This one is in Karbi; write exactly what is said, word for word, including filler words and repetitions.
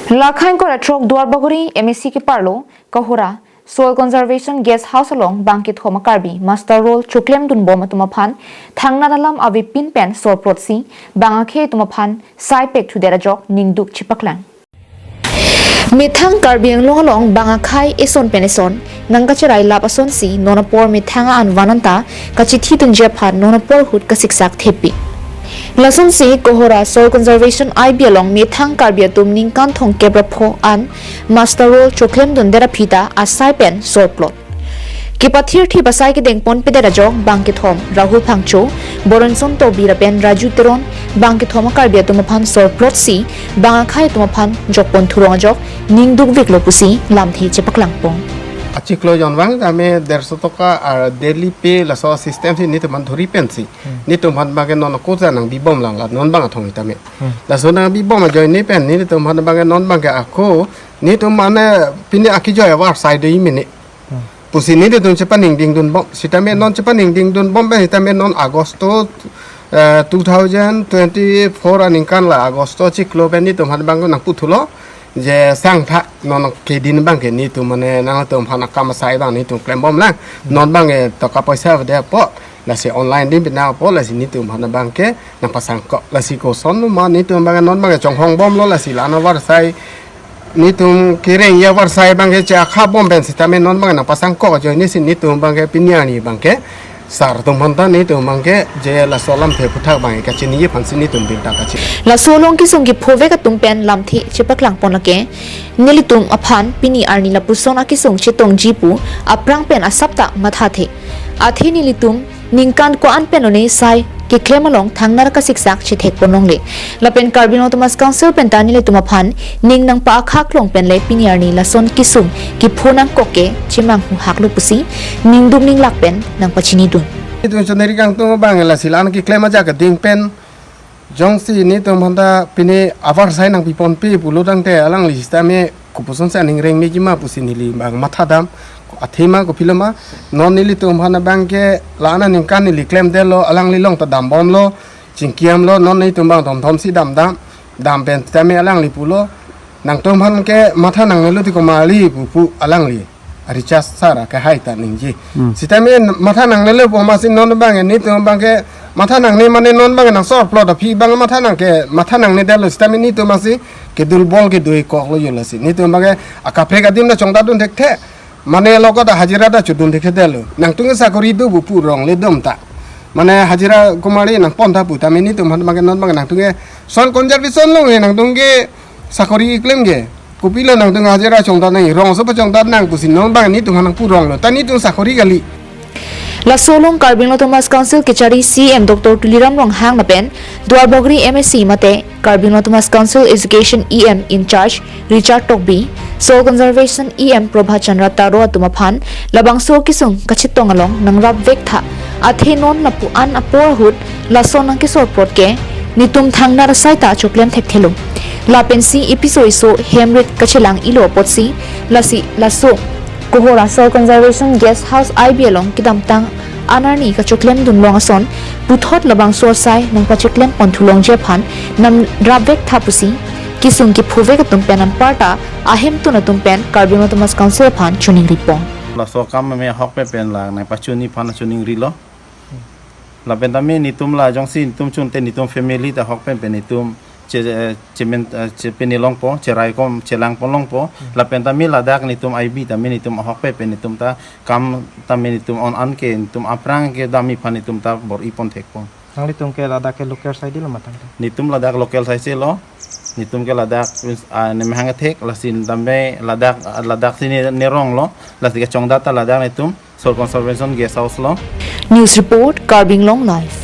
Lakhang kora throk Duarbagori M A C keparlo Kohora Soil Conservation Guest House along bangkethom a-Karbi muster roll choklemdunbom atum aphan thangnat alam avepin pen sorplotsi bang akhei atum aphan sai pek thudet ajok ningduk chepaklang. Methang Karbi Anglong along bang akhei eson pen eson nangkacherai lap asonsi non apor methang a-an van anta kachethidunji aphan non apor ahut kasiksak thepi. Lasonsi Kohora Soil Conservation I B along methang Karbi atum ningkan thomkep ra pho an muster roll choklemdundet aphi ta asai pen sorplot. Kepathirthip asai kedengponpedet ajok bangkethom Rahul Phangcho, Boronson Tokbi lapen Raju Teron bangkethom a-Karbi atum aphan sorplotsi bang akhei atum aphan jokpon thurong ajok ningdukviklo pusi lamthe chepaklangpon. Achiklo jonvang tame derso toka ar daily pay laso system si netum aphan dhuri pensi. Hmm. Netum aphan bangke non ako ja nangbibom lang la non bang athong tame. Hmm. Laso nangbibom ajoine pen netum aphan bangke non bangke ako netum mane pini akijoi avarsai do imene. Hmm. Pusi netum chepaningdingdunbom. Sitame non chepaningdingdunbom pen sitame non Agosto, eh, two thousand twenty-four aningkan la Agosto chiklo pen netum aphan bangke nangputhulo. Je sangtha non kedin bangke netum mane nangtum aphan akam asai bang netum klembom lang. Non bangke toka poisa avedet apot. Lasi online din bina apot lasi netum aphan bangke nangpasangkok. Lasi koson ma netum bangke non bangke chonghongbomlo lasi la-an avarsai netum kereng ya avarsai bangke che akhabom pen sitame non bangke nangpasangkok ajoine si netum bangke pini arni bangke sar atum aphan ta netum bangke je laso lamthe aphuthak bangke kachiniji aphansi netum birta kachin. Laso along kesung kephovek atum pen lamthe chepaklangpon lake nelitum aphan pini arni lapuson akesung chetongji pu aphrang pen asap ta mathathe. Athe nelitum ningkan ko-an pen one sai keklem along thangnat kasiksak chethekpon longle. Lapen Karbi Anglong Autonomous Council pen ta nelitum aphan ning nangpa-akhak long pen le pini arni lason kesung kepho nangkok ke chemanghu haklo pusi ningduk ninglak pen nangpachinidun. Netum choneri kangtung bang lasi la-an keklem ajak keding pen jongsi netum aphan ta pini avarsai nangpiponpe pulo tangte alangli sitame kopuson si aning rengmeji ma pusi neli bang mathadam athema kopilo ma non nelitum aphan bangke la-an aningkan neli klemdetlo alangli along ta dambomlo chingkiamlo non netum bang thomthom si damdam dam pen tame alangli pulo nangtum aphan ke matha nangnelo ti komarli pupu alangli. Richard sir ke hai ta ningji. Hmm. Sitame matha nangnelo pu amatsi non bangke netum bangke matha nangne mane non bangke nangsorplot aphi bang matha nangke matha nangnedetlo sitame netum amatsi kedulbol kedui koklo yo lasi. Netum bangke akaprek adim ta chongdatdun thekthe. Mane lo ko ta hajira ta chodun thekthedetlo. Nangtum ke sakori do pupu rong le dom ta. Mane hajira komarli nangpon ta pu tame netum aphan bangke non bangke nangtum ke soil conservation along he nangtum ke sakori klem ke. Kopilo nangtum hajira chongdat nang rong so pachongdat nang pusi non bang netum aphan nangpu ronglo. Ta netum sakori kali. Laso along Karbi Anglong Autonomous Council kechari C E M Doctor Tuliram Ronghang lapen Duarbagori M A C mate Karbi Anglong Autonomous Council Education E M in charge Richard Tokbi, Soil Conservation E M Prabhat Chandra Taro atum aphan labangso kesung kachetong along nangrapvek tha. Athe non lapu-an apor ahut lason nangkesorplot ke netum thangnat asai ta choklem thekthelo. Lapensi episo eso hemrit kachelang-ilo apotsi lasi laso Kohora Soil Conservation Guest House I B along kedamtang an arni kachoklemdun long ason puthot labangso asai nangpacheklempon thulongji aphan nangrapvek tha pusi kesung kephovek atum pen anparta ahemtun atum pen Karbi Anglong Autonomous Council aphan choningripon. Laso akam me ahokpet pen la nangpachini aphan choningrilo. Lapen tame netum la jongsi netum chunte netum family ta ahokpet pen netum che, chemen, che pini longpo, cheraikom chelangpon longpo. Lapen tame ladak netum I B tame netum ahokpet pen netum ta kam tame netum on an ke netum aphrang kedamji aphan netum ta bor-ipon thekpo. Nanglitum ke ladak ke local sai dilo matang tu? Netum ladak local sai selo. Netum ke ladak, ah, nemhang thek, lasi tame ladak, ladak si ne, neronglo, lasi kachongdat ta ladak netum Soil Conservation Guest House lo. News report, Karbi Anglong Live.